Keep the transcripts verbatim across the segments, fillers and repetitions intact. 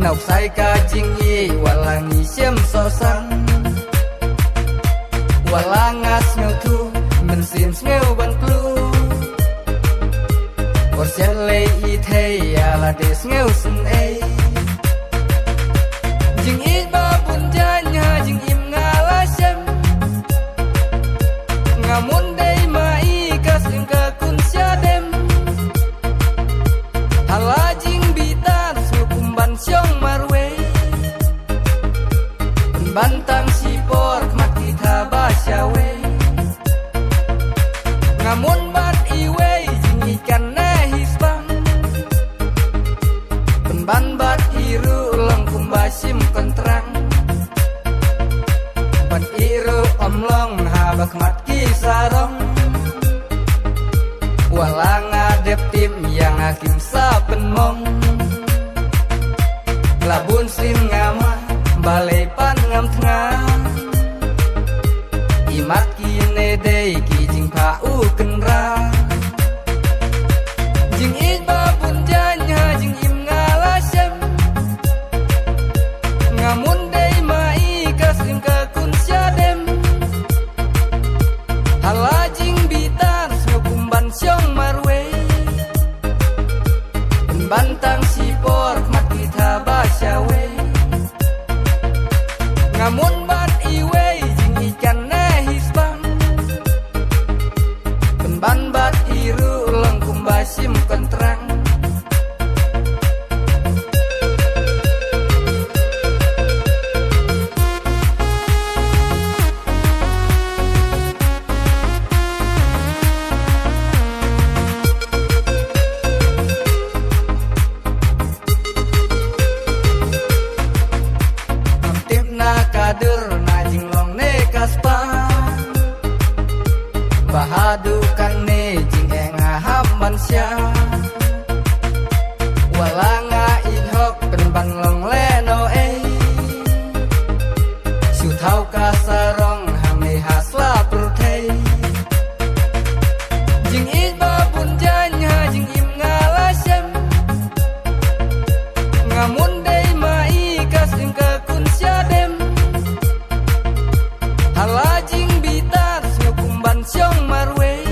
Nau sai ka jingïeit wat la ngi shem soh sang. Wat la nga sngewthuh mynsiem sngew ban kloi. Por siat lei i thei ïa lade sngew sngewsih. Jingïeit ba bun jaiñ ha jingim nga la shem. Nga mun dei ma i ka slim ka kun sha dem. Ha la jingbitar sngewkum ban shong marwei. Pynban tang shi por khmat ki tha ba shawei. Nga mun bad iwei jingïeit kan neh hi sbang. Pynban bad i ruh long kumba shim kontrang. Bad i ruh ym long haba khmat ki sarong. Wat la nga dep tip ïa nga kim sa pynmong. La bun sien nga ma balei pat ngam thngan. I mat kine dei ki jingpha u kynrad. Jingïeit ba bun jaiñ ha jingim nga la shem. Nga mun dei ma i ka slim ka kun sha dem. Ha la jingbitar sngewkum ban shong marwei. Pynban tang shi por khmat ki tha ba shawei. Nga mun bad iwei jingïeit kan neh hi sbang. Pynban bad i ruh long kumba shim kontrang. Ngam tip na ka dur na jinglong ne ka spah. Ba haduh kane jingeh nga ham ban shah. Wat la nga ïeit hok pynban long lehnohei. Shu thaw ka sarong hangne ha sla pyrthei. Jingïeit ba bun jaiñ ha jingim nga la shem. Nga mun dei ma i ka slim ka kun sha dem. Ha la jingbitar sngewkum ban shong marwei.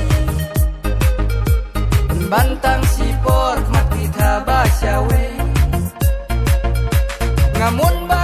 Pynban tang shi por khmat ki tha ba shawei. Nga mun ba